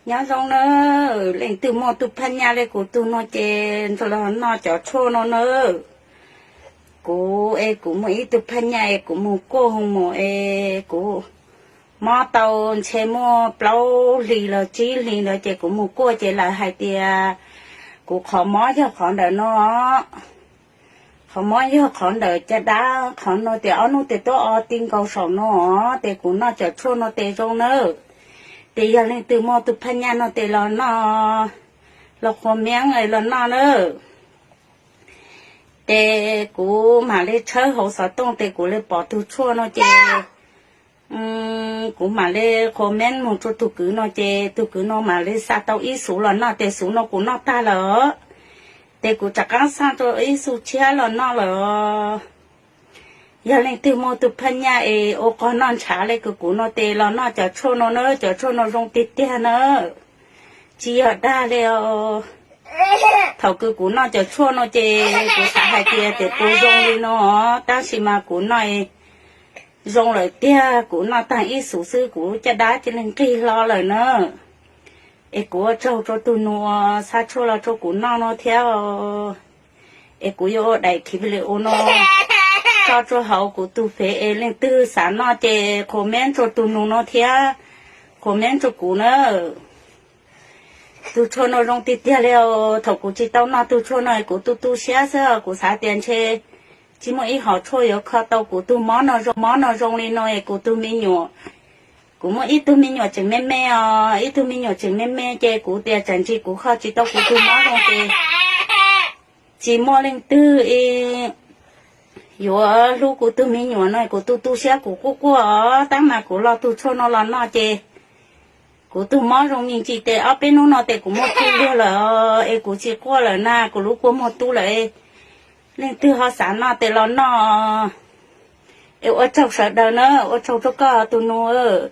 Nyob zoo nawb, leej twg muaj tug phaj nyaj le kuv tug no ces nrog los noj cov tshuaj no nawb. Kuv es kuv muaj ib tug phaj nyaj es kuv mus kuaj hoo mus es kuv mob tau ntshe muaj plaub hlis los tsib hlis ntawd ces kuv mus kuaj ces lawv hais tias kuv qhov mob yog qhov ntawm no, qhov mob yog qhov ntawm caj dab qhov no tias ob hnub tes tuaj o ti nkaus saum no, ces kuv noj cov tshuaj no tes zoo nawb. Ces yog leej twg muaj tug phaj nyaj no tes los noj, los qhuas meeb los noj nawb. Ces kuv mam li tshawb hauv xov tooj ces kuv li pom tug tshuaj no ces kuv mam li qhuas meeb mus rau tug kwv no ces tug kwv no mam li xa tau ib xuv los noj ces xuv no kuv noj tag lawm. Ces kuv rov qab xa rau ib xuv tshiab los noj lawm. Yog leej twg muaj tug phaj nyaj es ua qog noj ntshav le kuv kuv no ces los noj cov tshuaj no na, cov tshuaj no zoo tiag tiag na, tsis yog dag li os. Thaum kuv kuv noj cov tshuaj no ces kuv xav hais tias tes puas zoo li no, tab sis mas kuv noj zoo lawm tiag, kuv noj tag ib xuv xwb kuv caj dab cia li nqig hlo lawm na. Es kuv ua tsaug rau tug nus xa tshuaj los rau kuv noj no thiab, es kuv yuav ua daim khiv video no tso rau hauv kuv tug fev es leej twg xav noj ces qhuas meeb rau tug nus no thiab, qhuas meeb rau kuv na. Tug tshuaj no zoo tiag tiag li os. Thaum kuv tsis tau noj tug tshuaj no kuv tu tu siab xwb, kuv xav tias ntshe tsis muaj ib hom tshuaj yuav kho tau kuv tug mob no zoo, mob no zoo li no es kuv tug me nyuam, kuv muaj ib tug me nyuam tseem me me os, ib tug me nyuam tseem me me ces kuv tias tsam ntsis kuv kho tsis tau kuv tug mob zoo ces tsis muaj leej twg yuav hlub kuv tug me nyuam no, kuv tu tu siab kuv quaj quaj os, tab mas kuv los tug tshuaj no los noj ces kuv tug mob zoo me ntsis ces ob peb hnub no ces kuv muaj tug luag lawm es kuv tsis quaj lawm na, kuv lub kua muag tub lawm. Leej twg ho xav noj ces los noj. Es ua tsaug sawv daws na, ua tsaug rau koj tug nus.